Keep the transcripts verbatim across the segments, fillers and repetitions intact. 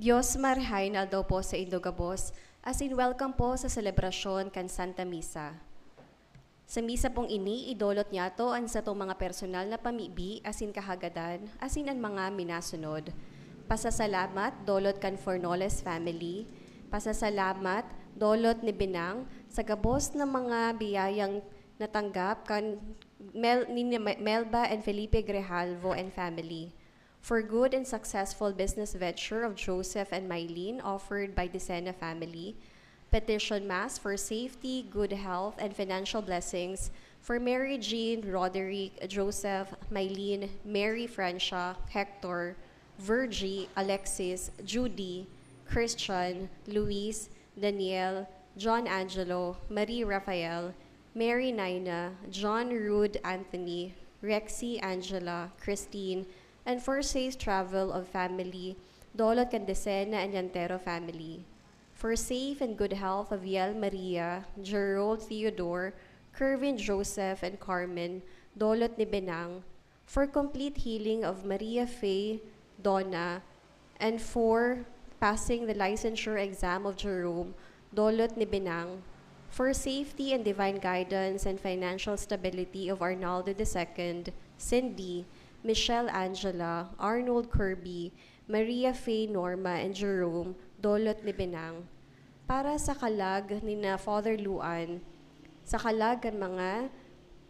Dios marahay na aldaw po sa indo gabos, asin welcome po sa selebrasyon kan Santa Misa. Sa misa pong ini, idolot niyato an satong mga personal na pamibi asin kahagadan, asin an mga minasunod. Pasasalamat, dolot kan Fornoles family. Pasasalamat, dolot ni Binang, sa gabos na mga biyayang natanggap kan Mel-, ni Mel-, Melba and Felipe Grijalvo and family. For good and successful business venture of Joseph and Mylene offered by Decena family. Petition Mass for safety, good health, and financial blessings for Mary Jean, Roderick, Joseph, Mylene, Mary Francia, Hector, Virgie, Alexis, Judy, Christian, Luis, Daniel, John Angelo, Marie Raphael, Mary Naina, John Rude Anthony, Rexy Angela, Christine, and for safe travel of family, dolot kan Decena and Yantero family. For safe and good health of Yel Maria, Gerald Theodore, Kervin Joseph, and Carmen, dolot ni Benang. For complete healing of Maria Faye, Donna, and for passing the licensure exam of Jerome, dolot ni Benang. For safety and divine guidance and financial stability of Arnaldo the second, Cindy, Michelle Angela, Arnold Kirby, Maria Faye, Norma, and Jerome, dolot ni Benang. Para sa kalag ni na Father Luan, sa kalag kan mga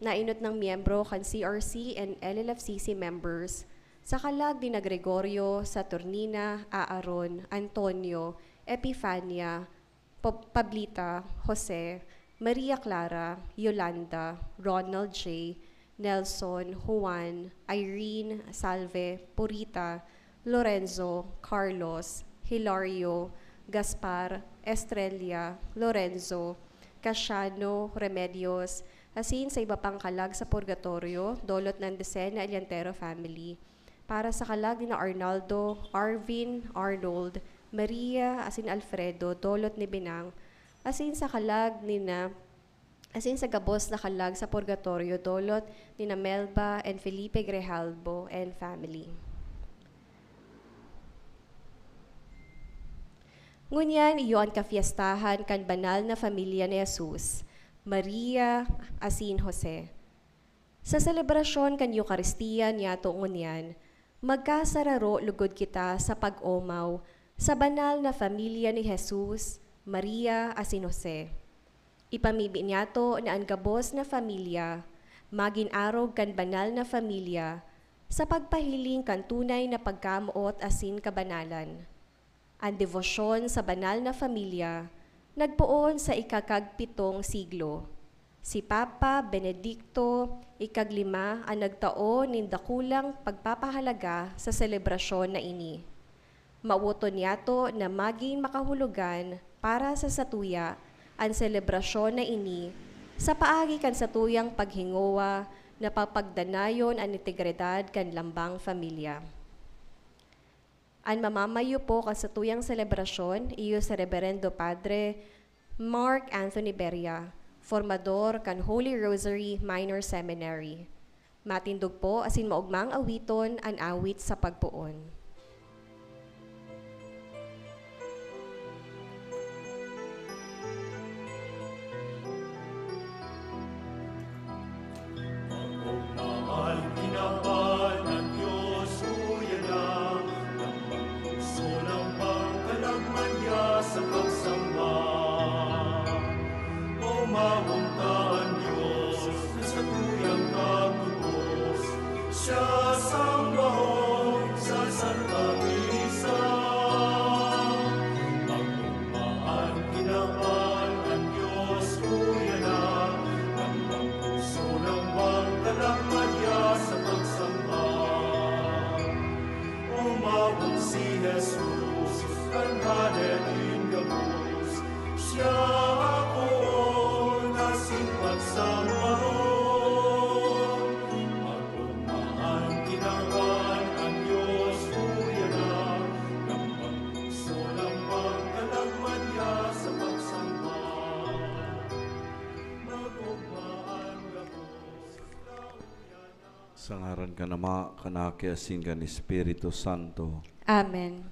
nainot nang miyembro kan C R C and L L F C C members, sa kalag ni na Gregorio, Saturnina, Aaron, Antonio, Epifania, Pab-, Pablita, Jose, Maria Clara, Yolanda, Ronald J, Nelson, Juan, Irene, Salve, Purita, Lorenzo, Carlos, Hilario, Gaspar, Estrella, Lorenzo, Casiano, Remedios, asin sa iba pang kalag sa purgatorio, dolot ng Decena Aliantero family. Para sa kalag ni na Arnaldo, Arvin, Arnold, Maria, asin Alfredo, dolot ni Binang, asin sa kalag ni na, asin sa gabos na kalag sa purgatorio, dolot ni na Melba and Felipe Grijalbo and family. Ngunyan, iyo an kafiestahan kan banal na familya ni Jesus, Maria asin Jose. Sa selebrasyon kan Eukaristia niyato ngunyan, magkasararo lugod kita sa pag-omaw sa banal na familya ni Jesus, Maria asin Jose. Ipamibi niyato na an gabos na familya magin arog kan banal na familya sa pagpahiling kan tunay na pagkamoot asin kabanalan. An debosyon sa banal na familya nagpoon sa ikakagpitong siglo. Si Papa Benedicto ikaglima an nagtao nin dakulang pagpapahalaga sa selebrasyon na ini. Mawoton niyato na magin makahulugan para sa satuya an selebrasyon na ini sa paagi kan satuyang paghingowa na papagdanayon an integridad kan lambang familya. An mamamayo po kan satuyang selebrasyon iyo si Reberendo Padre Mark Anthony Beria, formador kan Holy Rosary Minor Seminary. Matindog po asin maogmang awiton an awit sa pagpoon. Mahal kinaban ng Diyos, kuya na, ng puso ng pagkalagman niya sa pagsamba. Umawang ta an Diyos na sa tuyang kagubos, siya sambahon sa Santa Misa. Magmahal kinaban ang Diyos, kuya na, ang puso ng pagkalagman niya sa pagsamba. Umawang si Jesus, an hale nin gabos, siya akoon asin pagsambahon. Magmahal kinaban ang Diyos, kuya na, ng pagpuso ng pagkalagman niya sa pagsamba. Magmahal gabos. Sa ngaran kan Ama, kan Aki, asin kan Espiritu Santo. Amen.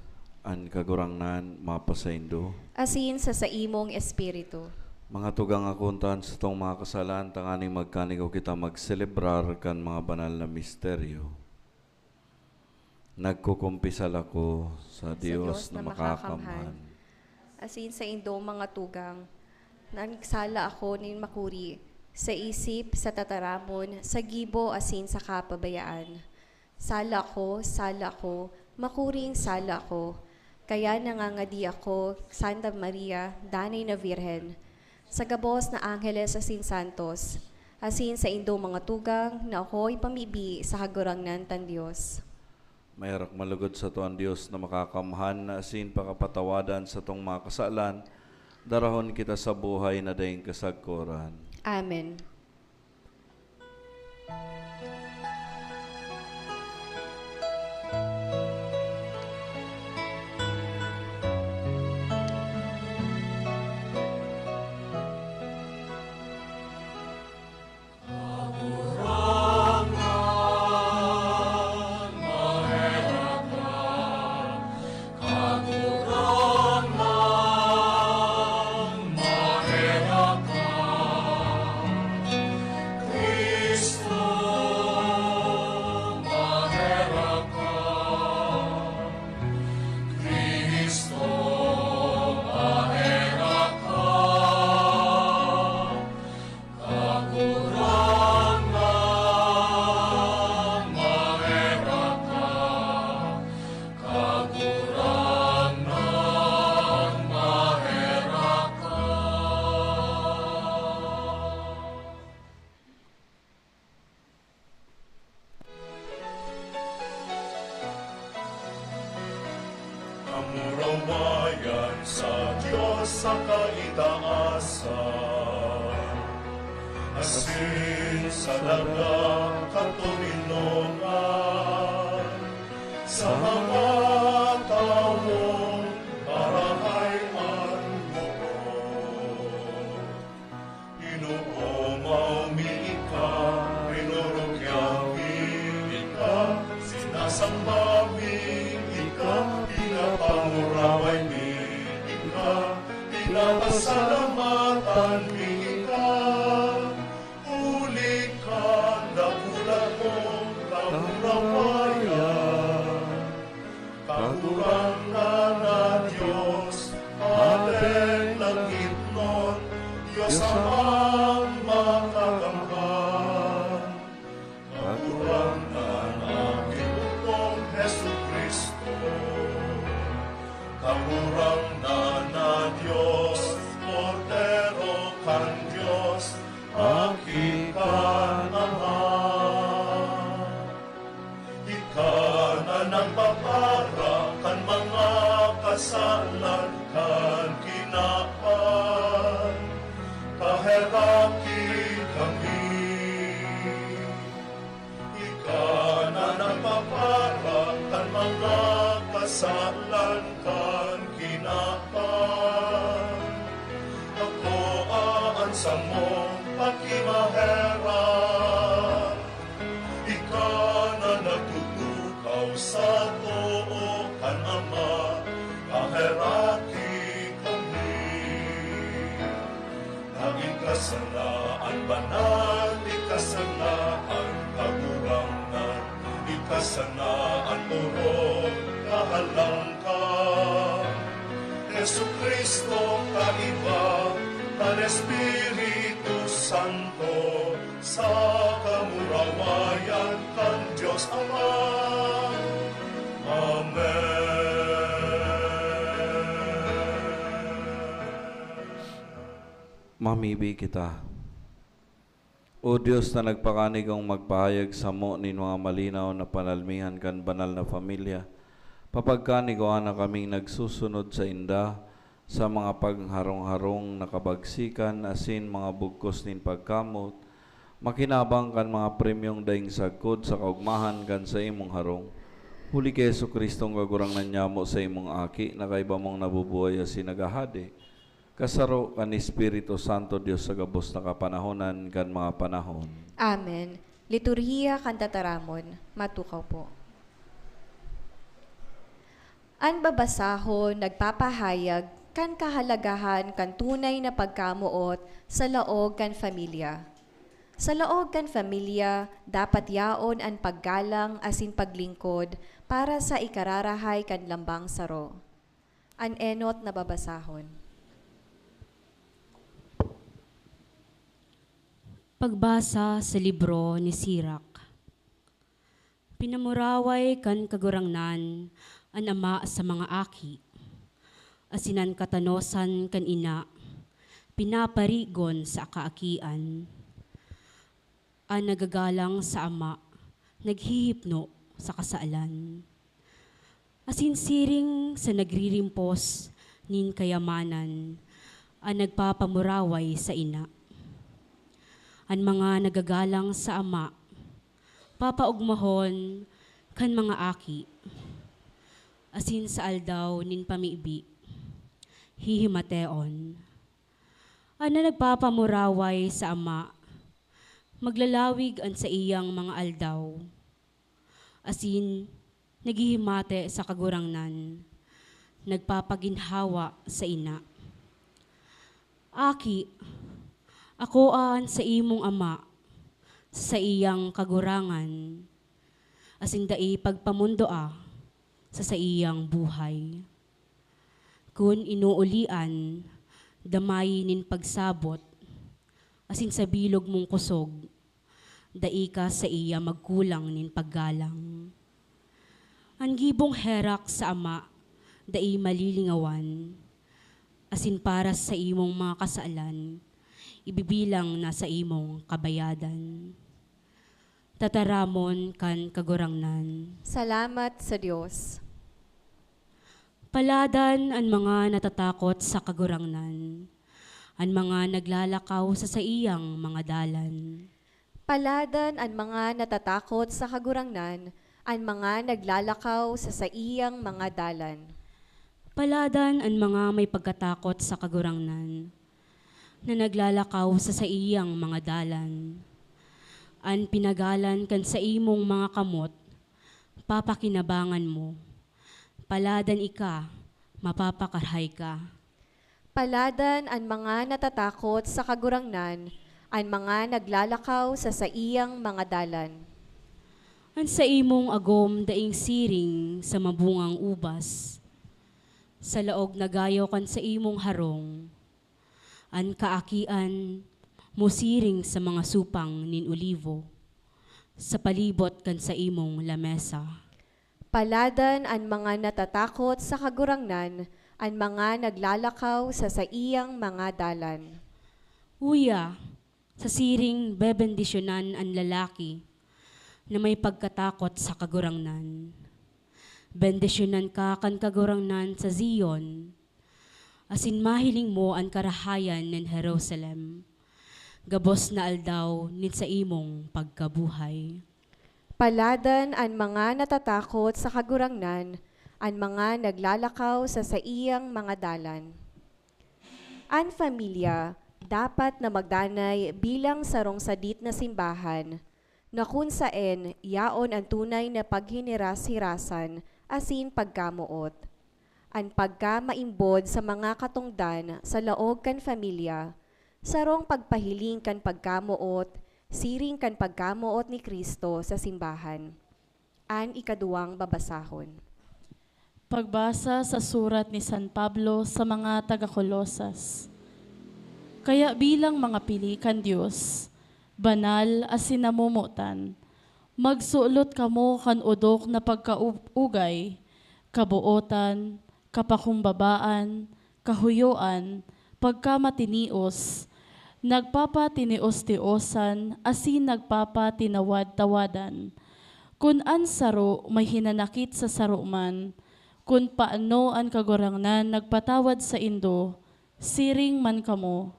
An Kagurangnan mapasaindo. Asin sa saimong espiritu. Mga tugang, akontan satong mga kasalan, tanganing magkanigo kita magselebrar kan mga banal na misteryo. Nagkukumpisal ako sa Sa Dios Dios na na makakamhan. makakamhan. Asin sa indong mga tugang, nagsala ako nin makuri, sa isip, sa tataramon, sa gibo, asin sa kapabayaan. Sala ako, sala ako, makuring sala ako. Kaya nangangadi ako, Santa Maria, Danay na Birhen, sa gabos na angheles asin santos, asin sa indong mga tugang na ako'y pamibi sa Kagurangnan tan Dios. Maherak malugod sato an Dios na makakamhan, asin pakapatawadan satong mga kasalan, darahon kita sa buhay na daing kasagkoran. Amen. Kamurawayan sa Dios sa kaitaasan, asin sa daga katoninongan, sa mga tawong marahay an buot. Inomaw mi ika, rinorokyaw mi ika, sinasamba mi ika, pinapanguraway mi ika, pinapasalamatan mi ika, huli kan dakula mong kamurawayan. Kagurangnan na Dios, Hadeng langitnon, Dios Amang makakamhan. Kagurangnan na Ginoo kong Jesu-Cristo, Kagurangnan na Dios, Kordero kan Dios, Aki kan Ama. Ika na nagpapara kan mga kasalan kan kinaban, paheraki kami. Ika na nagpapara kan mga kasalan kan kinaban, akoa an samong pakimaherak. Ika na nagtutukaw sa too kan Ama, paheraki kami. Na ika sana an banal, ika sana an kagurangnan, ika sana an orog, kahalangkan. Jesu-Cristo, kaiba kan Espiritu Santo, sa kamurawayan kan Dios Ama. Amen. Mamibi kita. O Dios na nagpakanigong magpahayag samo nin mga malinaw na panalmihan kan banal na pamilya, papagkanigwa na kaming nagsusunod sainda sa mga pagharong-harong na kabagsikan asin mga bugkos nin pagkamot, makinabang kan mga premyong daing sagkod sa kaogmahan kan saimong harong. Huli ki Jesu-Cristong Kagurangnan nyamo, saimong Aki, na kaiba mong nabubuhay asin naghahade, kasaro kan Espiritu Santo, Dios sa gabos na kapanahonan kan mga panahon. Amen. Liturhiya kan Tataramon. Matukaw po. An babasahon nagpapahayag kan kahalagahan kan tunay na pagkamoot sa laog kan pamilya. Sa laog kan pamilya, dapat yaon an paggalang asin paglingkod para sa ikararahay kan lambang saro. An enot na babasahon. Pagbasa sa libro ni Sirak. Pinamuraway kan Kagurangnan an ama sa mga aki, asin an katanosan kan ina pinaparigon sa kaakian. An nagagalang sa ama naghihipno sa kasalan, asin siring sa nagririmpos nin kayamanan an nagpapamuraway sa ina. An mga nagagalang sa ama papaogmahon kan mga aki, asin sa aldaw nin pamibi, hihimateon. An nagpapamuraway sa ama, maglalawig an saiyang mga aldaw, asin naghihimate sa Kagurangnan, nagpapaginhawa sa ina. Aki, akoa an saimong ama sa saiyang kagurangan, asin dai pagpamondoa sa saiyang buhay. Kun inuulian, damay nin pagsabot, asin sa bilog mong kusog, dai ka saiya magkulang nin paggalang. An gibong herak sa ama dai malilingawan, asin para sa imong mga kasalan, ibibilang na sa imong kabayadan. Tataramon kan Kagurangnan. Salamat sa Dios. Paladan an mga natatakot sa Kagurangnan, an mga naglalakaw sa saiyang mga dalan. Paladan an mga natatakot sa Kagurangnan, an mga naglalakaw sa saiyang mga dalan. Paladan an mga may pagkatakot sa Kagurangnan, na naglalakaw sa saiyang mga dalan. An pinagalan kan saimong mga kamot, papakinabangan mo. Paladan ika, mapapakarahay ka. Paladan an mga natatakot sa Kagurangnan, an mga naglalakaw sa saiyang mga dalan. An saimong agom daing siring sa mabungang ubas, sa laog na gayo kan saimong harong. An kaakian mo siring sa mga supang nin olivo, sa palibot kan saimong lamesa. Paladan an mga natatakot sa Kagurangnan, an mga naglalakaw sa saiyang mga dalan. Uya, sa siring bebendisyonan an lalaki na may pagkatakot sa Kagurangnan. Bendisyonan ka kan Kagurangnan sa Zion, asin mahiling mo an karahayan nin Jerusalem, gabos na aldaw nin saimong pagkabuhay. Paladan an mga natatakot sa Kagurangnan, an mga naglalakaw sa saiyang mga dalan. An pamilya dapat na magdanay bilang sarong sadit na simbahan, na kun saen yaon an tunay na paghihiras-hirasan asin pagkamoot. An pagkamaimbod sa mga katongdan sa laog kan pamilya, sarong pagpahiling kan pagkamoot, siring kan pagkamoot ni Cristo sa simbahan. An ikaduwang babasahon. Pagbasa sa surat ni San Pablo sa mga taga Colosas. Kaya bilang mga pili kan Dios, banal asin namomotan, magsulot kamo kan odok na pagkaugay, kabootan, kapakumbabaan, kahuyoan, pagkamatinios, nagpapatinios-tiosan asin nagpapatinawad-tawadan. Kun an saro may hinanakit sa saro man, kun paano an Kagurangnan nagpatawad saindo, siring man kamo.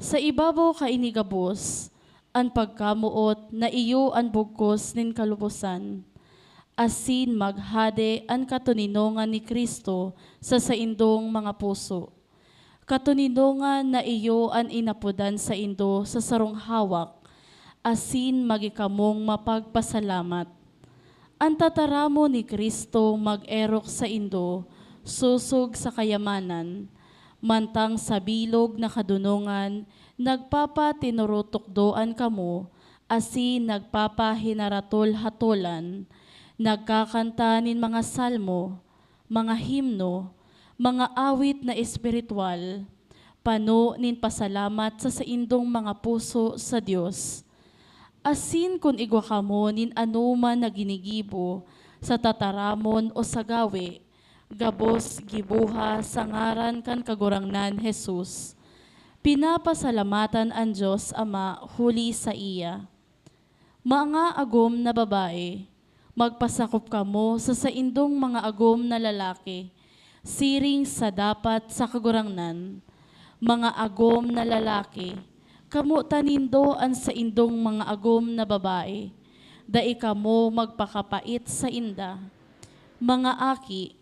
Sa ibabaw kaini gabos, an pagkamoot na iyo an bugkos nin kalubosan, asin maghade an katoninongan ni Cristo sa saindong mga puso. Katoninongan na iyo an inapodan saindo sa sarong hawak, asin magi kamong mapagpasalamat. An tataramon ni Cristo mag-erok saindo sosog sa kayamanan, mantang sa bilog na kadonongan nagpapatinurutukdoan kamo asin nagpapahinaratul-hatolan, nagkakanta nin mga salmo, mga himno, mga awit na espiritual, pano nin pasalamat sa saindong mga puso sa Dios. Asin kun igwa kamo nin anoman na ginigibo sa tataramon o sa gawe, gabos giboha sa ngaran kan Kagurangnan Jesus, pinapasalamatan an Dios Ama huli saiya. Mga agom na babae, magpasakop kamo sa saindong mga agom na lalaki, siring sa dapat sa Kagurangnan. Mga agom na lalaki, kamotan nindo an saindong mga agom na babae. Dai kamo magpakapait sainda. Mga aki,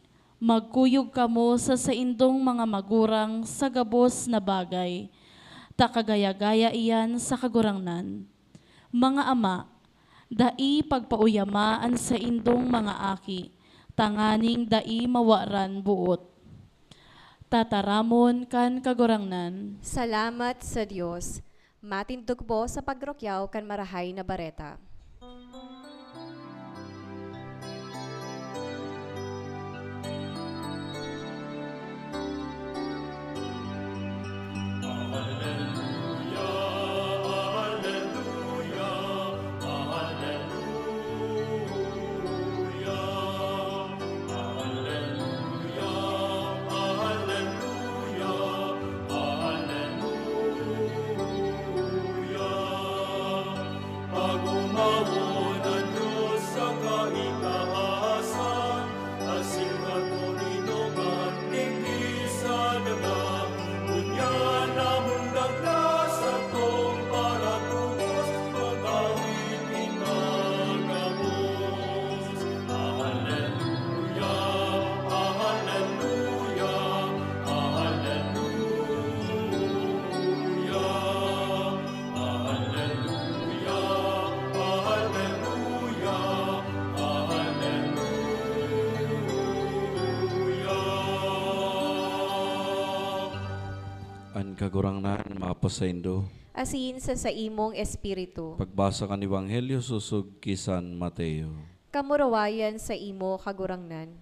magkuyog kamo sa saindong mga magurang sa gabos na bagay, ta kagaya-gaya iyan sa Kagurangnan. Mga ama, dai pagpauyama an saindong mga aki, tanganing dai mawaran boot. Tataramon kan Kagurangnan. Salamat sa Dios. Matindog po sa pagrukyaw kan Marahay na Bareta. Pag-omawon an Dios sa kaitaasan, asin kan tininugan digdi sa daga. Ngunyan namundag na satong paratubos, mag-awit nin mga gabos. Haleluya, haleluya, haleluya. Haleluya, haleluya, haleluya. An Kagurangnan mapasaindo. Asin sa saimong espiritu. Pagbasa kan Ebanghelyo sosog ki San Mateo. Kamurawayan sa imo, Kagurangnan.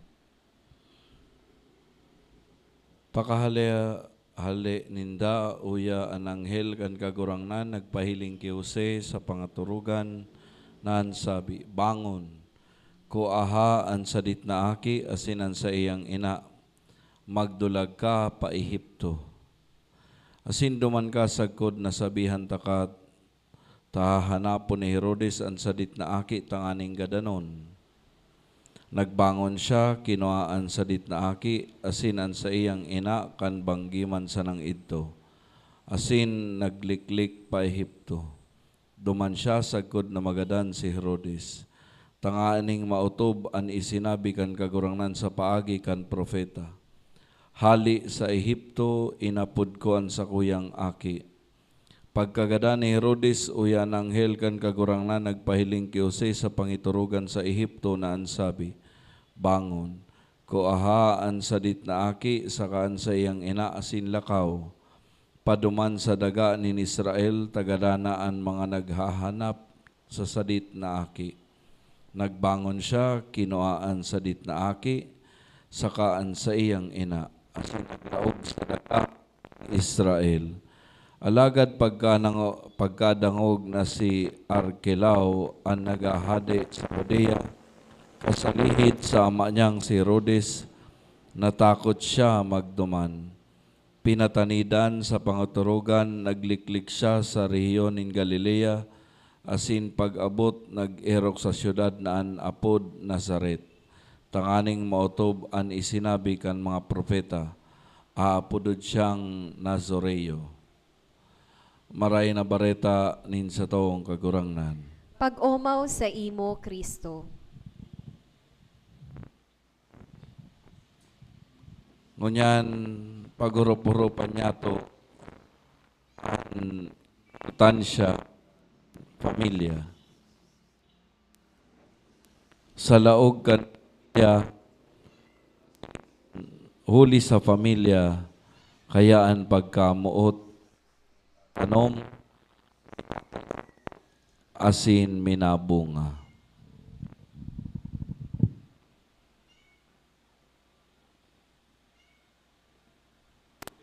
Pakahale-hale ninda, uya an anghel kan Kagurangnan nagpahiling ki Jose sa pangaturugan na an sabi, "Bangon, kuaha an sadit na aki asin an saiyang ina, magdulag ka pa Ehipto. Asin duman ka sagkod na sabihan taka ta hahanapon ni Herodes an sadit na aki tanganing gadanon." Nagbangon siya, kinua an sadit na aki asin an saiyang ina kan banggi man sanang idto, asin nagliklik pa Ehipto. Duman siya sagkod na magadan si Herodes, tanganing maotob an isinabi kan Kagurangnan sa paagi kan propeta, "Hale sa Ehipto inapod ko an sakuyang aki." Pagkagadan ni Herodes, uya an anghel kan Kagurangnan nagpahiling ki Jose sa pangiturugan sa Ehipto na an sabi, "Bangon, kuaha an sadit na aki saka an saiyang ina asin lakaw. Paduman sa daga nin Israel, ta gadana an mga naghahanap sa sadit na aki." Nagbangon siya, kinua an sadit na aki, saka an saiyang ina, asin naglaog sa daga nin Israel. Alagad pagkanango-, pagkadangog na si Arkelao an naghahade sa Judea, kasalihid sa ama niyang si Herodes, natakot siya magduman. Pinatanidan sa pangaturugan, nagliklik siya sa rehiyon nin Galilea, asin pag-abot, nag-erok sa syudad na an apod Nazaret, tanganing maotob an isinabi kan mga propeta, "Aapodon siyang Nazoreo." Maray na Bareta nin satong Kagurangnan. Pag-omaw saimo, Cristo. Ngunyan, paghurup-hurupan niyato an importansya, pamilya. Sa laog kan pamilya, huli sa pamilya, kaya an pagkamoot, tanom, asin minabunga.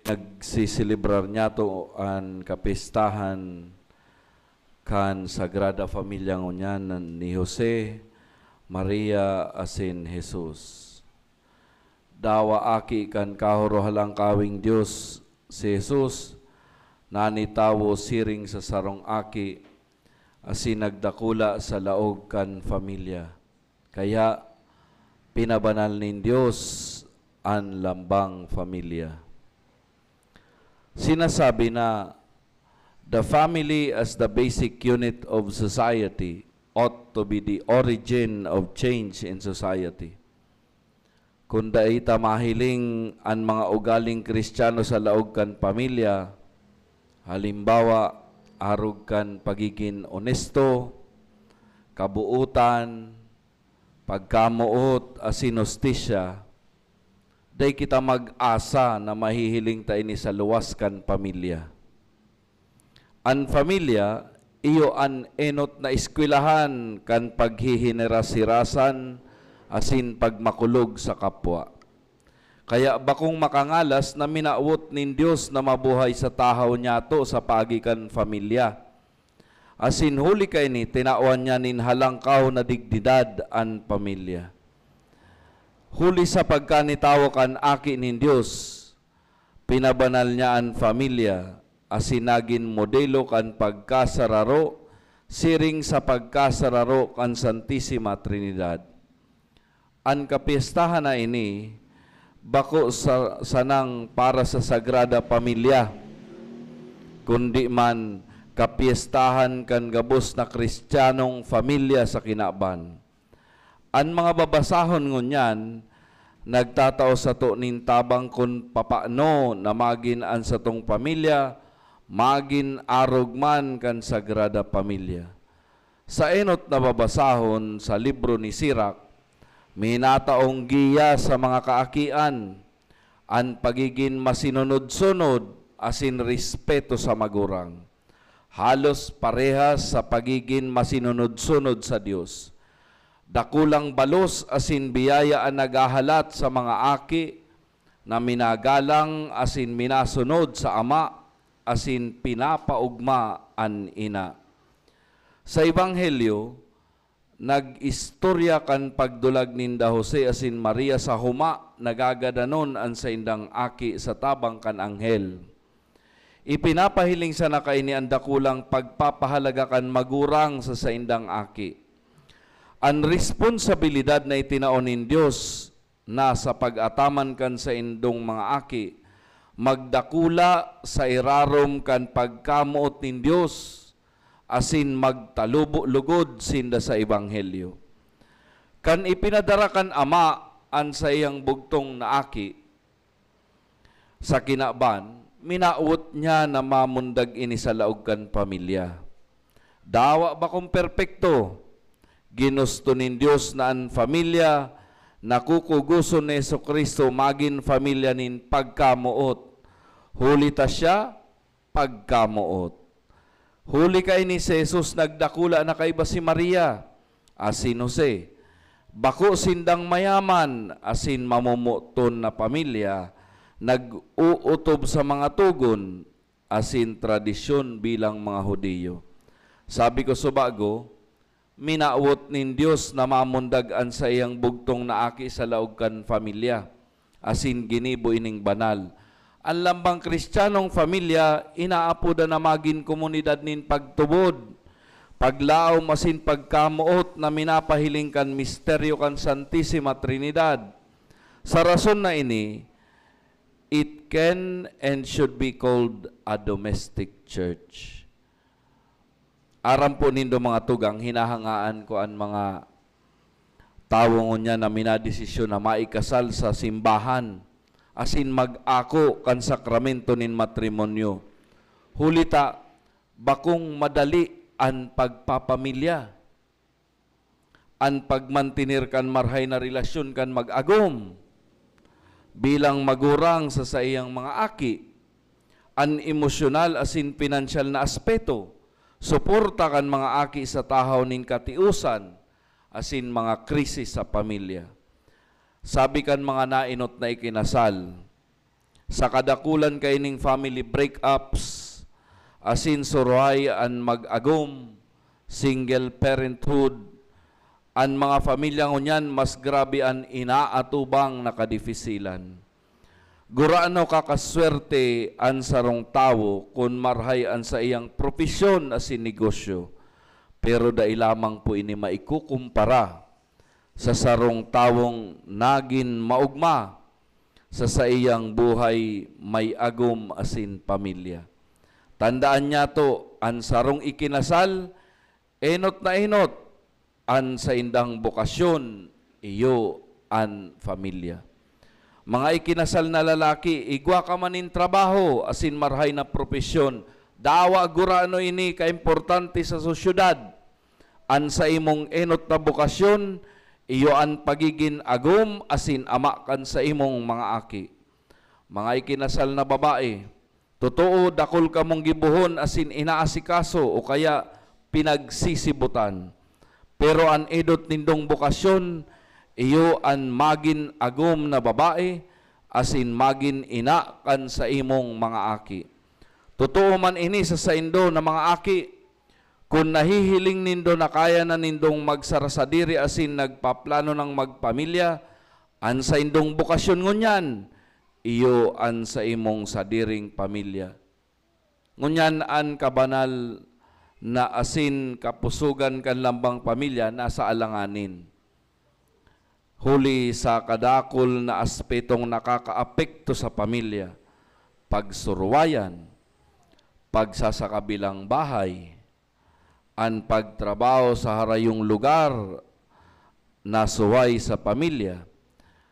Nagsiselebrar niyato an kapistahan kan Sagrada Familia ngunyan ni Jose, Maria, asin Jesus. Dawa aki kan Kahorohalangkaweng Dios si Jesus, na nitawo siring sa sarong aki, asin nagdakula sa laog kan pamilya. Kaya, pinabanal nin Dios an lambang pamilya. Sinasabi na, "The family as the basic unit of society ought to be the origin of change in society." Kun dai ta mahiling an mga ugaling Kristiyano sa laog kan pamilya, halimbawa, arog kan pagigin onesto, kabuotan, pagkamoot asin hustisya, dai kita mag-asa na mahihiling ta ini sa luwas kan pamilya. An pamilya iyo an enot na eskwelahan kan paghihineras-hirasan asin pagmakulog sa kapwa. Kaya bakong makangalas na minawot nin Dios na mabuhay sa tahaw niyato sa paagi kan pamilya. Asin huli kaini, tinawan niya nin halangkaw na dignidad an pamilya. Huli sa pagkanitawo kan Aki nin Dios, pinabanal niya an pamilya asin nagin modelo kan pagkasararo siring sa pagkasararo kan Santisima Trinidad. An kapyestahan na ini bako sa, sanang para sa Sagrada Pamilya, kundi man kapyestahan kan gabos na Kristiyanong pamilya sa kinaban. An mga babasahon ngunyan nagtatao sato nin tabang kun papaano na magin an satong pamilya magin arog man kan Sagrada Pamilya. Sa enot na babasahon sa libro ni Sirach, minataong giya sa mga kaakian an pagigin masinunod-sunod asin respeto sa magurang. Halos parehas sa pagigin masinunod-sunod sa Dios. Dakulang balos asin biyaya an naghahalat sa mga aki na minagalang asin minasunod sa ama asin pinapaogma an ina. Sa Ebanghelyo, nag-istorya kan pagdulag ninda Jose asin Maria sa huma nagagadanon an saindang aki sa tabang kan anghel. Ipinapahiling sana kaini an dakulang pagpapahalaga kan magurang sa saindang aki. An responsabilidad na itinao nin Dios na sa pag-ataman kan saindong mga aki, magdakula sa irarom kan pagkamoot nin Dios asin magtalubo lugod sinda sa Ebanghelyo. Kan ipinadara kan ama an saiyang bugtong na aki sa kinaban, minawot niya na mamundag ini sa laog kan pamilya. Dawa bakong perpekto, ginusto nin Dios na an pamilya na kukugoson ni Jesu-Cristo magin pamilya nin pagkamoot. Huli ta siya, pagkamoot. Huli kaini si Jesus nagdakula na kaiba si Maria asin Jose. Bako sindang mayaman asin mamomoton na pamilya, nag-uutob sa mga togon asin tradisyon bilang mga Judio. Sabi ko subago, minawot nin Dios na mamundag an saiyang bugtong na aki sa laog kan pamilya, asin ginibo ining banal. An lambang Kristiyanong pamilya inaapodan na magin komunidad nin pagtubod, paglaom asin pagkamoot na minapahiling kan misteryo kan Santisima Trinidad. Sa rason na ini, it can and should be called a domestic church. Aram po nindo, mga tugang, hinahangaan ko an mga tawo ngunyan na minadesisyon na maikasal sa simbahan asin mag-ako kan sakramento nin matrimonyo. Huli ta, bakong madali an pagpapamilya. an pagmantener kan marhay na relasyon kan mag-agom bilang magurang sa saiyang mga aki, an emosyonal asin pinansyal na aspeto, suporta kan mga aki sa tahaw nin katiusan asin mga krisis sa pamilya. Sabi kan mga naenot na ikinasal, sa kadakulan kaining family breakups asin suruhay an mag-agom, single parenthood, an mga pamilya ngunyan mas grabe an inaatubang na kadifisilan. Gurano kakaswerte an sarong tawo kun marhay an saiyang propesyon asin negosyo, pero dai lamang po ini maikukumpara sa sarong tawong nagin maogma sa saiyang buhay, may agom asin pamilya. Tandaan niyato, an sarong ikinasal, enot na enot, an saindang bokasyon, iyo an pamilya. Mga ikinasal na lalaki, igwa ka man nin trabaho asin marhay na propesyon, dawa gurano ini kaimportante sa sosyedad. An saimong enot na bokasyon, iyo an pagigin agom asin ama kan saimong mga aki. Mga ikinasal na babae, totoo, dakul kamong gibohon asin inaasikaso o kaya pinagsisibutan. Pero an enot nindong bokasyon, iyo an magin agom na babae asin magin ina kan saimong mga aki. Totoo man ini sa saindo na mga aki, kun nahihiling nindo na kaya na nindong magsarasadiri asin nagpaplano nang magpamilya, an saindong bokasyon ngunyan, iyo an saimong sadiring pamilya. Ngunyan an kabanal na asin kapusogan kan lambang pamilya nasa alanganin. Huli sa kadakul na aspetong nakakaapekto sa pamilya, pagsuruwayan, pagsasakabilang bahay, an pagtrabaho sa harayong lugar na suway sa pamilya.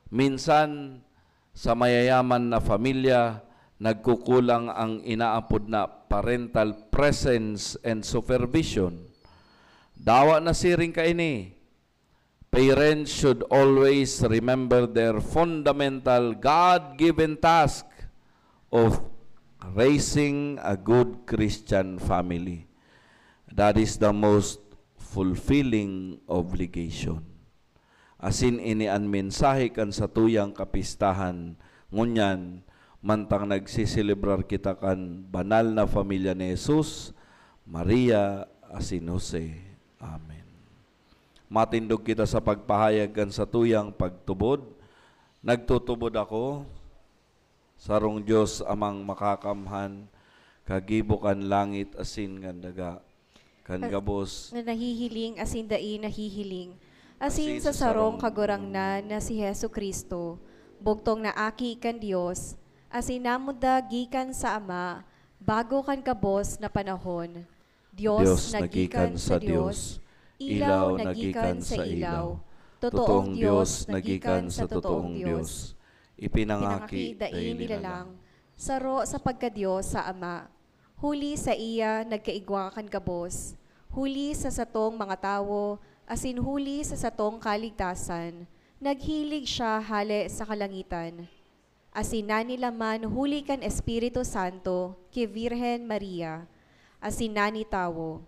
Minsan, sa mayayaman na pamilya, nagkukulang ang inaapod na parental presence and supervision. Dawa na siring kaini, parents should always remember their fundamental God-given task of raising a good Christian family. That is the most fulfilling obligation. Asin ini an mensahe kan satuyang kapistahan ngunyan, mantang nagseselebrar kita kan banal na pamilya ni Jesus, Maria, asin Jose. Amen. Matindog kita sa pagpahayag kan satuyang pagtubod. Nagtutubod ako, sarong Dios Amang Makakamhan, kagibo kan langit asin kan daga, kan At gabos na nahihiling asin dai nahihiling, asin asin sa sa sarong sarong Kagurangnan na si Jesu-Cristo, bugtong na Aki kan Dios, asin namuda gikan sa Ama bago kan gabos na panahon. Dios Dios na gikan sa Dios, ilaw na gikan sa ilaw, totoong Dios na gikan sa totoong Dios, ipinangaki dai nilalang, saro sa pagka-Dios sa Ama. Huli saiya nagkaigwa kan gabos, huli sa satong mga tawo, asin huli sa satong kaligtasan, naghilig siya hale sa kalangitan. Asin nanilaman huli kan Espiritu Santo ki Virgen Maria, asin nani tawo.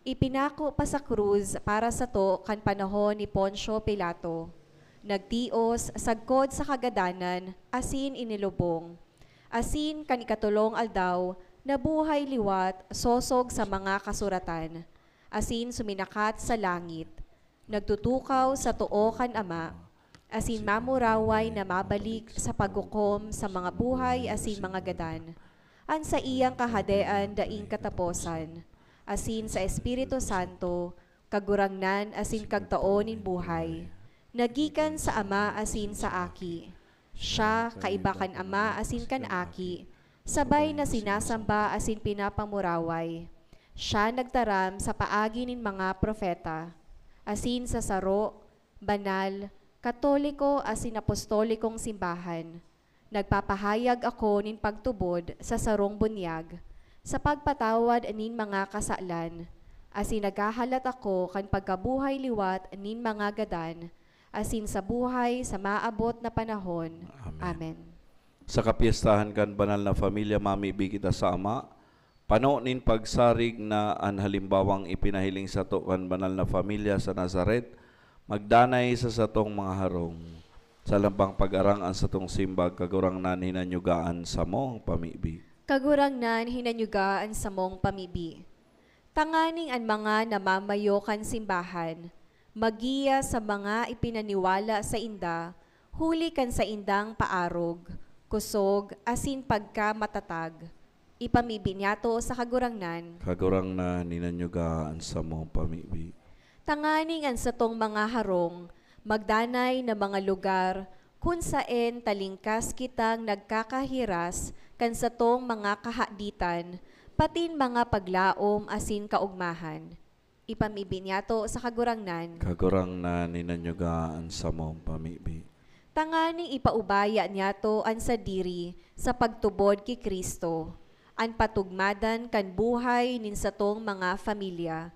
Ipinako pa sa krus para sato kan panahon ni Poncio Pilato. Nagtios sagkod sa kagadanan asin inilubong. Asin kan ikatolong aldaw, nabuhay liwat sosog sa mga kasuratan, asin suminakat sa langit. Nagtutukaw sa too kan Ama, asin mamuraway na mabalik sa paghukom sa mga buhay asin mga gadan. An saiyang kahadean daing kataposan, asin sa Espiritu Santo, Kagurangnan asin Kagtao nin buhay, na gikan sa Ama asin sa Aki. Siya, kaiba kan Ama asin kan Aki, sabay na sinasamba asin pinapamuraway. Siya nagtaram sa paagi nin mga propeta, asin sa saro, banal, katoliko asin apostolikong simbahan. Nagpapahayag ako nin pagtubod sa sarong bunyag, sa pagpatawad nin mga kasalan, asin naghahalat ako kan pagkabuhay liwat nin mga gadan, asin sa buhay sa maabot na panahon. Amen. Amen. Sa kapyestahan kan banal na pamilya, mamibi kita sa Ama, pano nin pagsarig na an halimbawang ipinahiling sato kan banal na pamilya sa Nazaret, magdanay sa satong mga harong. Sa lambang pag-arang an satong simbag, Kagurangnan, hinanyuga an samong pamibi. Kagurangnan, hinanyuga an samong pamibi. Tanganing an mga namamayo kan simbahan, magiya sa mga ipinaniwala sainda, huli kan saindang paarog, kusog, asin pagkamatatag. Ipamibi niyato sa Kagurangnan. Kagurangnan, hinanyuga an samong pamibi. Tanganing an satong mga harong magdanay na mga lugar kun saen talingkas kitang nagkakahiras kan satong mga kahaditan, patin mga paglaom asin kaogmahan. Ipamibi niyato sa Kagurangnan. Kagurangnan, hinanyuga an samong pamibi. Tanganing ipaubaya niyato an sadiri sa pagtubod ki Cristo, an patugmadan kan buhay nin satong mga familya.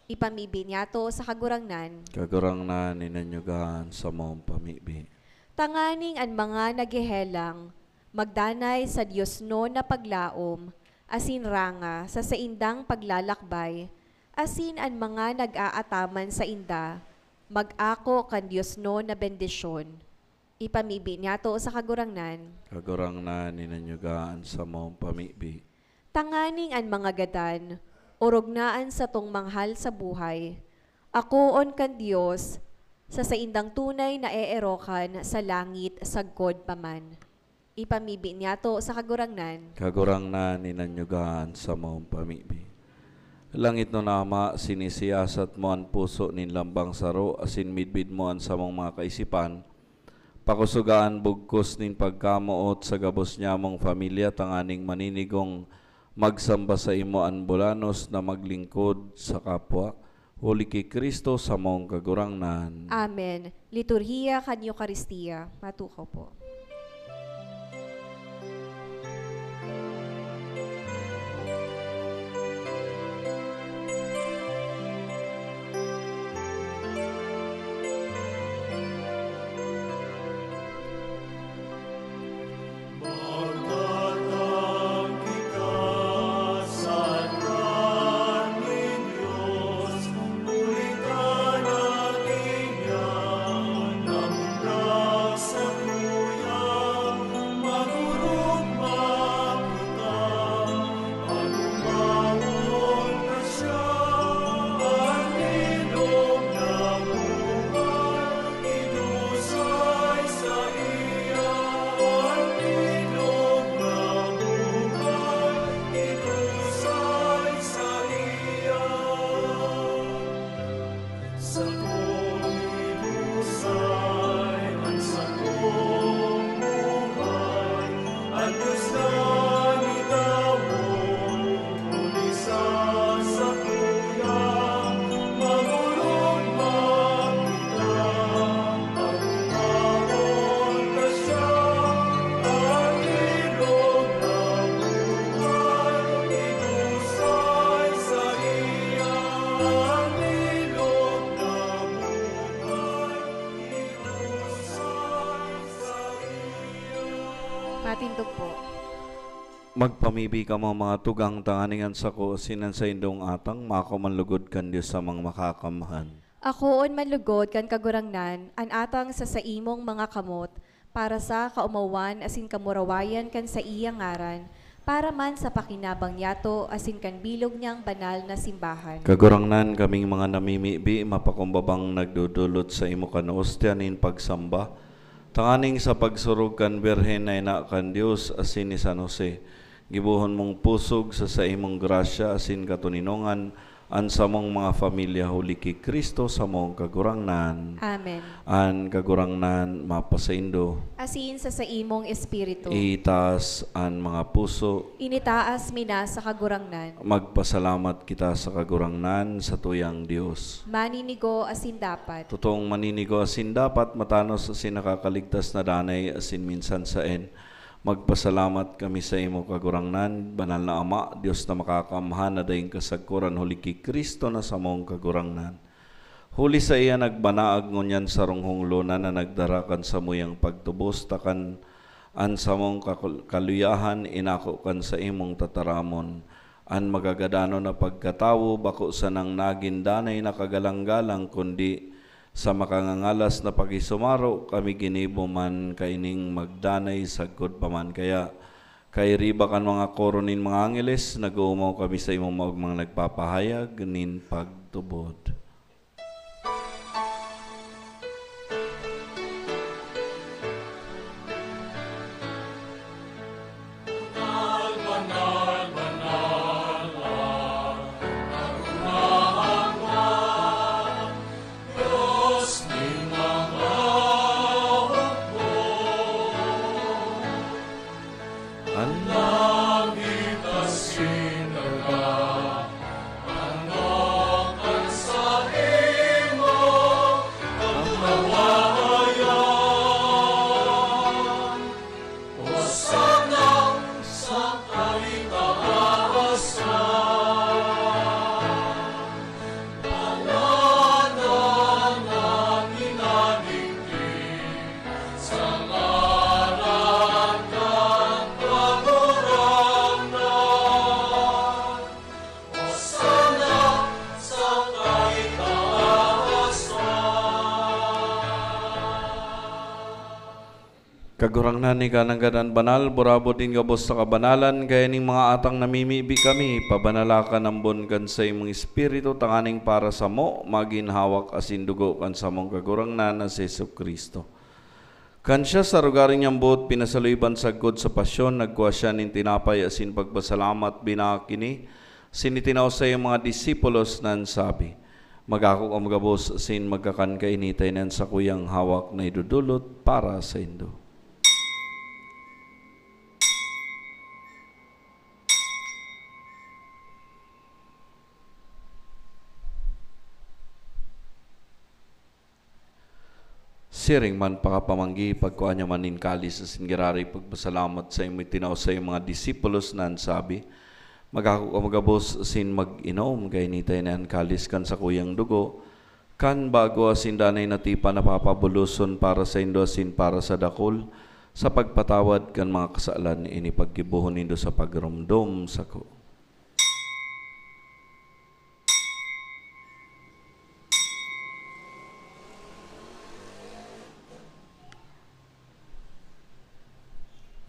Ipamibi niyato sa Kagurangnan. Kagurangnan, hinanyuga an samong pamibi. Tanganing an mga naghehelang magdanay sa diosnon na paglaom asin ranga sa saindang paglalakbay, asin an mga nag-aataman sainda mag-ako kan diosnon na bendisyon. Ipamibi niyato sa Kagurangnan. Kagurangnan, hinanyuga an samong pamibi. Tanganing an mga gadan, orog na an satong manghal sa buhay, akoon kan Dios sa saindang tunay na eerokan sa langit sagkod pa man. Ipamibi niyato sa Kagurangnan. Kagurangnan, hinanyuga an samong pamibi. Langitnon na Ama, sinisiyasat mo an puso nin lambang saro asin midbid mo an samong mga kaisipan. Pakusoga an bugkos nin pagkamoot sa gabos nyamong pamilya tanganing maninigong magsamba saimo an bulanos na maglingkod sa kapwa, huli ki Cristo samong Kagurangnan. Amen. Liturhiya kan Eukaristia. Matukaw po. Patindog po. Magpamibi kamo, mga tugang, tanganing an sako asin an saindong atang mako man lugod kan Dios Amang Makakamhan. Akoon man lugod kan Kagurangnan an atang sa saimong mga kamot, para sa kaomawan asin kamurawayan kan saiyang ngaran, para man sa pakinabang niyato asin kan bilog niyang banal na simbahan. Kagurangnan, kaming mga namimibi, mapakumbabang nagdodolot saimo kan ostia nin pagsamba, tanganing sa pagsurog kan Birhen na ina kan Dios asin ni San Jose, gibohon mong pusog sa saimong grasya asin katoninongan an samong mga pamilya, huli ki Cristo samong Kagurangnan. Amen. An Kagurangnan mapasaindo. Asin sa saimong espiritu. Itaas an mga puso. Initaas mi na sa Kagurangnan. Magpasalamat kita sa Kagurangnan, satuyang Dios. Maninigo asin dapat. Totoong maninigo asin dapat, matanos asin nakakaligtas na danay asin minsan saen. Magpasalamat kami saimo, Kagurangnan, Banal na Ama, Dios na makakamhan na daing kasagkoran, huli ki Cristo na samong Kagurangnan. Huli saiya nagbanaag ngunyan sarong honglonan na nagdara kan samuyang pagtubos, ta kan an samong kakul-, kaluyahan inako kan saimong tataramon. An magagadanon na pagkatawo bako sanang nagin danay na kagalang-galang, kundi sa makangangalas na pakisumaro kami ginibo man kaining magdanay sagkod pa man. Kaya, kairiba kan mga koro nin mga angeles, nag-oomaw kami saimo, mga nagpapahayag nin pagtubod. An langit asin daga, ano kan saimo kamurawayan. Hosanna sa kaitaasan. Ngaranan na minadigdi sa ngaran kan Kagurangnan. Hosanna sa kaitaasan. Kagurangnan, ika nanggad an banal, burabod nin gabos sa kabanalan, kaya ning mga atang namimibi kami, pabanala ka nambon kan saimong Espiritu, tanganing para samo magin hawak asin dugo kan samong Kagurangnan na si Jesu-Cristo. Kan siya sa arogaring niyang boot pinasaluiban sagkod sa pasyon, nagkua siya nin tinapay asin pagpasalamat, binaak ini, asin itinao sa iyang mga disipulos na an sabi, "Magako kamo gabos asin magkakan kaini, ta ini an sakuyang hawak na idodolot para saindo." Siring man pakapamanggi, pagkua niya man nin kalis asin giraray pagpasalamat saimo, itinao sa iyang mga disipulos na an sabi, "Magako kamo gabos asin mag-inom, kaya ini ta ini an kalis kan sakuyang dugo, kan bago asin danay na tipan na papabuloson para saindo asin para sa dakul, sa pagpatawad kan mga kasalan. Ini paggibohon nindo sa pagromdom sako."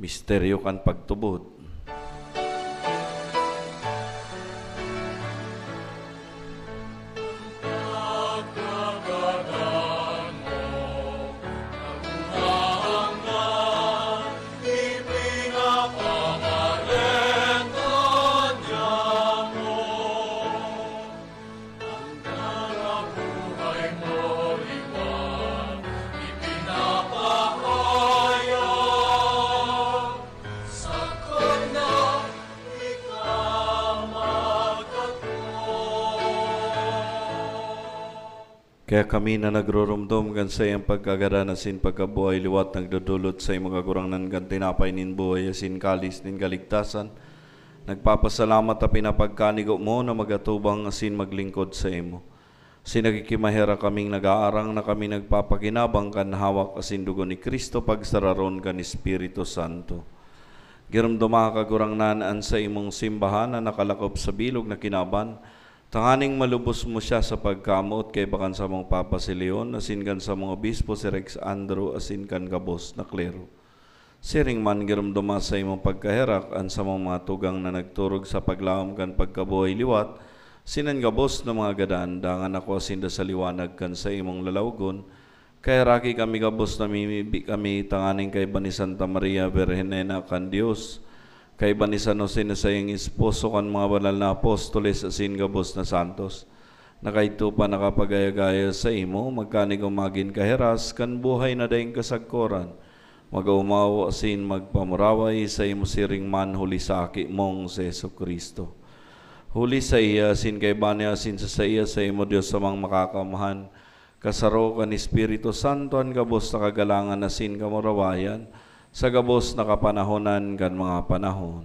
Misteryo kan pagtubod. Ang karabuhay mo liwat ipinapahayag, sakon na ika magkatoo. Kaya kami na nagrurumdom kan saiyang pagkagadan asin pagkabuhay liwat, nagdodolot sa imo, Kagurangnan, kan tinapay nin buhay asin kalis nin kaligtasan, nagpapasalamat ta pinapagkanigo mo na magatubang asin maglingkod saimo. Asin nagkikimaherak kaming nag-aarang na kami nagpapakinabang kan hawak asin dugo ni Cristo pagsararon kan Espiritu Santo. Giromdoma, Kagurangnan, an saimong simbahan na nakalakop sa bilog na kinaban, tanganing malubos mo siya sa pagkamoot kaiba kan samong Papa si Leon asin kan samong obispo si Rex Andrew asin kan gabos na klero. Siring man, giromdoma sa imong pagkaherak an samong mga tugang na nagturog sa paglaom kan pagkabuhay liwat, asin an gabos na mga gadan, dangan akoa sinda sa liwanag kan saimong lalawgon. Kaheraki kami gabos, namimibi kami tanganing kaiba ni Santa Maria Birhen na ina kan Dios, kaiba ni San Jose na saiyang esposo, kan mga banal na apostoles asin gabos na santos, na kaidto pa nakapagaya-gaya saimo, magkanigo magin kahiras kan buhay na daing kasagkoran, mag-oomaw asin magpamuraway saimo siring man huli sa Aki mong si Jesu-Cristo. Huli saiya, asin kaiba niya, asin sa saiya, saimo, Dios Amang Makakamhan, kasaro kan Espiritu Santo, an gabos na kagalangan asin kamurawayan, Sa gabos na kapanahonan kan mga panahon.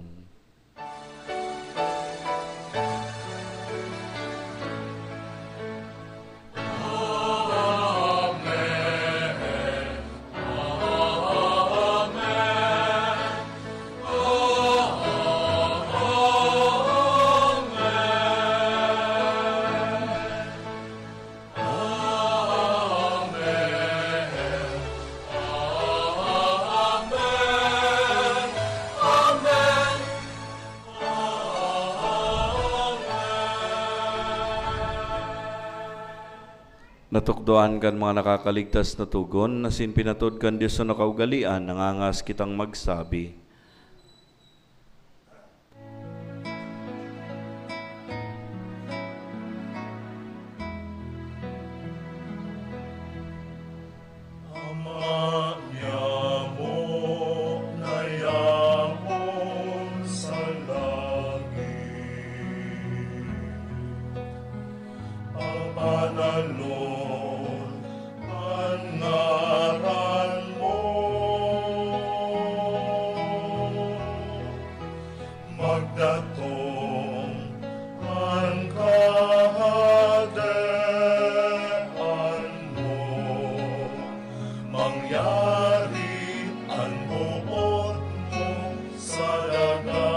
Natukdoan kan mga nakakaligtas na togon, asin pinatod kan Dios na kaugalean, nangangas kitang magsabi. Ama niamo na yaon sa langit, papananon an ngaran mo. Magdatong an Kahadean mo, mangyari an boot mo sa daga,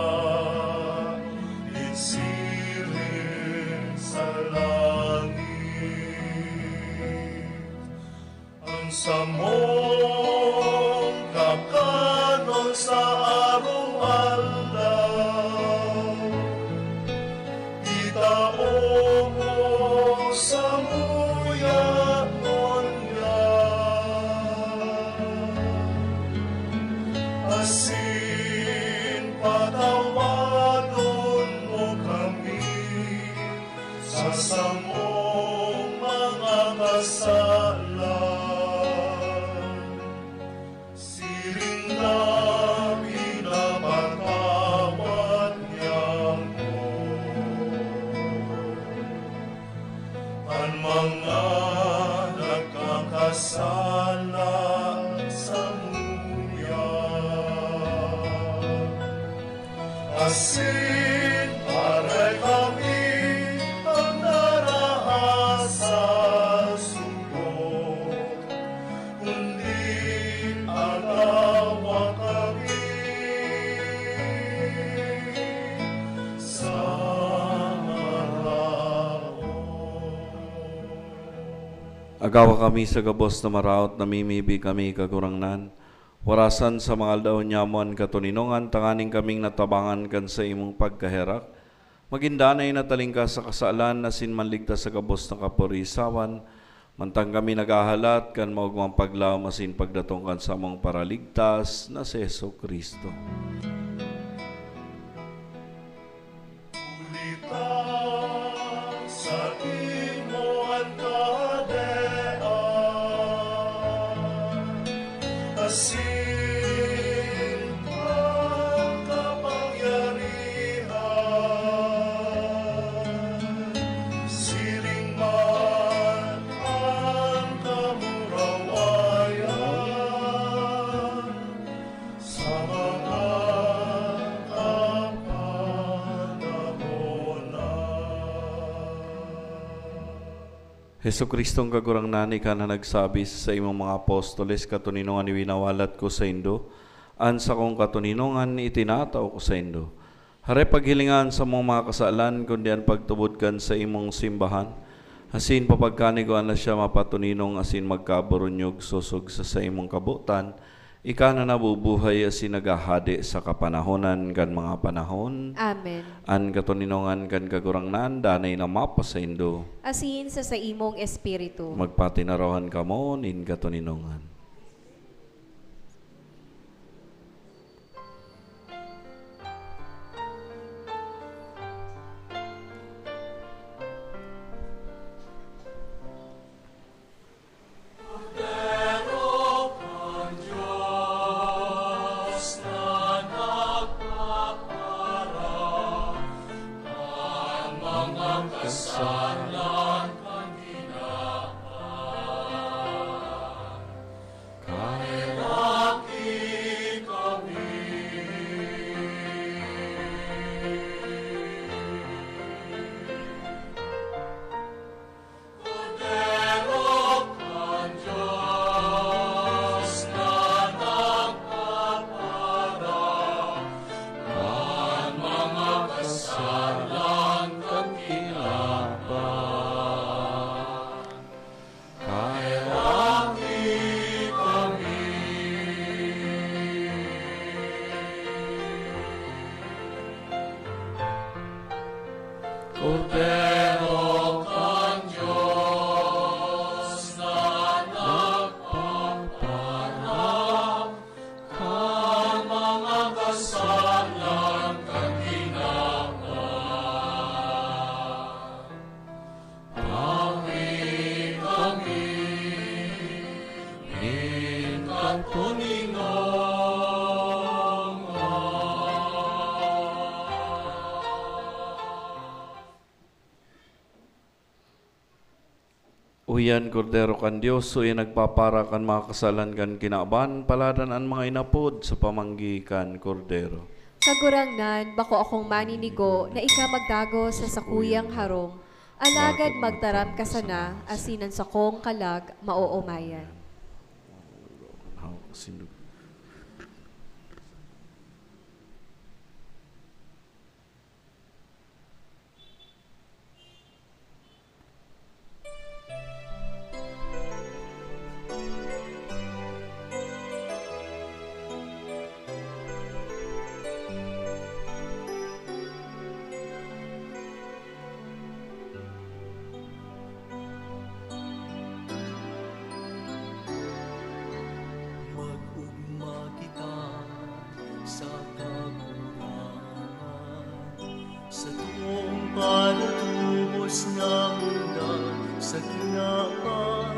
nin siring sa langit. An samong kakanon sa arog-aldaw, itao mo samuya ngunyan, asin patawadon mo kami sa samong mga kasalan, siring na pinapatawad niamo an mga nagkakasala samuya. Asin aray kami an narahay sa sugod, kundi agawa kami sa maraot. Agawa kami sa gabos na maraot, namimibi kami, Kagurangnan. Warasan sa mga aldaw nyamo an katoninongan, tanganing kaming natabangan kan saimong pagkaherak, magin danay na talingkas sa kasalan, asin manligtas sa gabos na kaporisawan, mantang kami naghahalat kan maogmang paglaom asin pagdatong kan samong Paraligtas na si Jesu-Cristo. Huli ta saimo an kahadean, asin an kapangyarihan, siring man an kamurawayan, sa mga kapanahonan. Jesu-Cristong Kagurangnan, ika na nagsabi sa saimong mga apostoles, "Katoninongan winawalat ko saindo, an sakong katoninongan itinatao ko saindo." Hare paghilinga an samong mga kasalan, kundi an pagtubod kan saimong simbahan, asin papagkanigoan na siya mapatoninong asin magkaburunyog sosog sa saimong kabotan, ika na nabubuhay asin naghahade sa kapanahonan kan mga panahon. Amen. An katoninongan kan Kagurangnan danay na mapasaindo. Asin sa saimong espiritu. Magpatinarawan kamo nin katoninongan. Nin katoninongan. Uyan, Kordero kan Dios, uyan nagpapara kan mga kasalan kan kinaban, paladan an mga inapod sa pamanggi kan Kordero. Kagurangnan, bako akong maninigo na ika magdagos sa sakuyang harong, alagad magtaram ka sana, asin an sakong kalag maoomayan. Mag-ugma kita sa Kagurangnan, satong patutubos na mundag sa kinaban.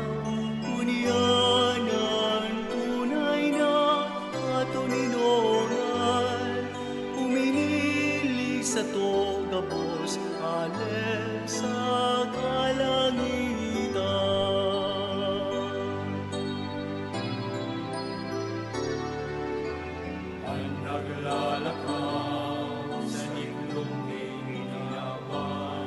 Ngunyan an tunay na katoninongan, uminili sato gabos, ale sa kalangitan. An naglalakaw sa itlog nin kinaban,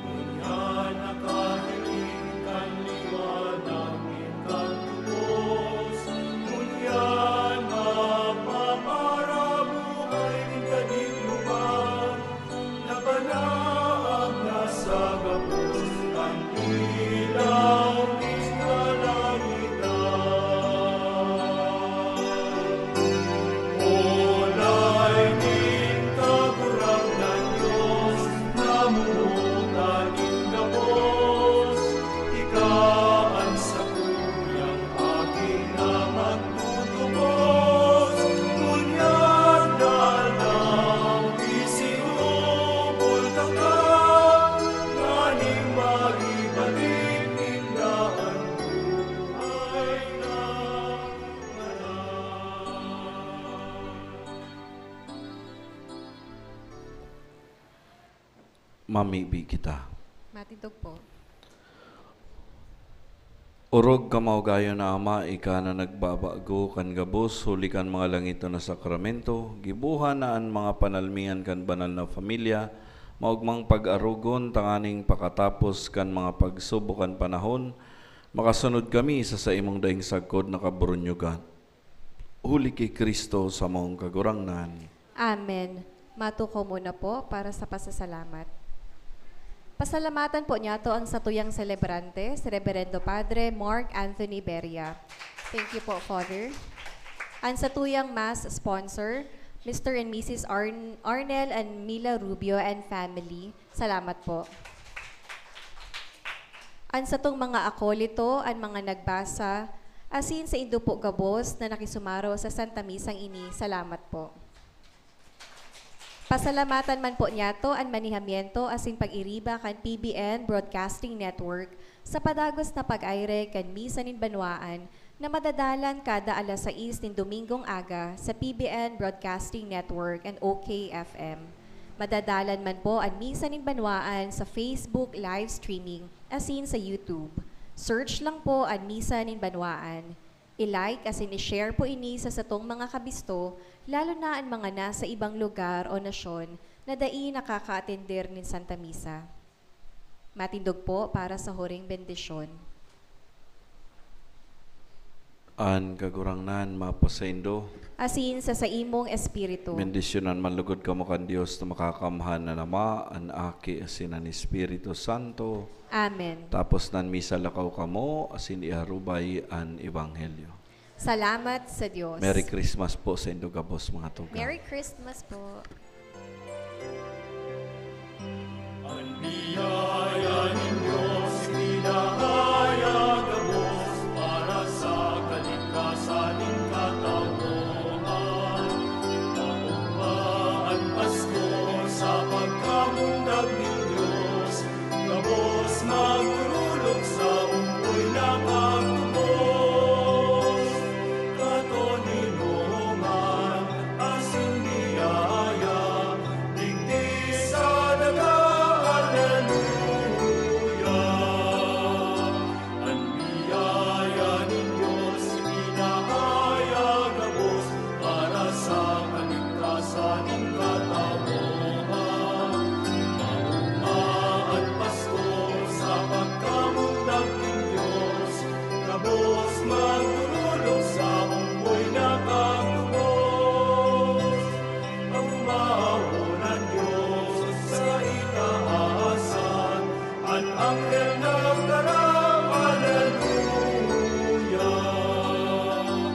ngunyan nakahiling kan liwanag nin kantubos, ngunyan magpaparabuhay nin kadikloan. Nabanaag na sa gabos kan ilaw nin kalangitan. Olay nin Kagurangnan Dios, namuhutan nin gabos, ika an sakuyang Aki na mag- tutubos, ngunyan aldaw-aldaw isinubol taka, nganing maibalik ninda an buhay na ngaran. Mamibi kita. Matindog po. Orog ka maugayon na Ama, ika na nagbabago kan gabos huli kan mga langiton na sakramento, giboha na an mga panalmingan kan banal na pamilya, maogmang pag-arogon tanganing pakatapos kan mga pagsubok kan panahon, makasunod kami sa saimong daing sagkod na kaburunyogan. Huli ki Cristo samong Kagurangnan. Amen. Matukaw muna po para sa pasasalamat. Pasalamatan po niyato ang satuyang selebrante, si Reverendo Padre Mark Anthony Beria. Thank you po, Father. Ang satuyang Mass sponsor, Mister and Missus Arn-, Arnel and Mila Rubio and family. Salamat po. An satong mga akolito, an mga nagbasa, asin saindo po gabos na nakisumaro sa Santa Misang ini, salamat po. Pasalamatan man po niyato an manihamiento asin pag-iriba kan P B N Broadcasting Network sa padagos na pag-aireg kan Misa nin Banwaan na madadalan kada alas sais nin Domingong aga sa P B N Broadcasting Network and O K F M. Madadalan man po an Misa nin Banwaan sa Facebook live streaming asin sa YouTube. Search lang po an Misa nin Banwaan. I-like asin i-share po ini sa satong mga kabisto, lalo na an mga nasa ibang lugar o nasyon na dai nakakaatender nin Santa Misa. Matindog po para sa huring bendisyon. An Kagurangnan mapasaindo. Asin sa saimong espiritu. Bendisyonan man lugod kamo kan Dios na makakamhan na Ama, an Aki, asin an Espiritu Santo. Amen. Tapos nan misa, lakaw kamo, asin iharubay an Ebanghelyo. Salamat sa Diyos. Merry Christmas po saindo gabos, mga tugang. Merry Christmas po. An biyaya nin Dios, pinahayag gabos para sa kaligtasan nin katawohan. Maogma an Pasko sa pagkamundag ni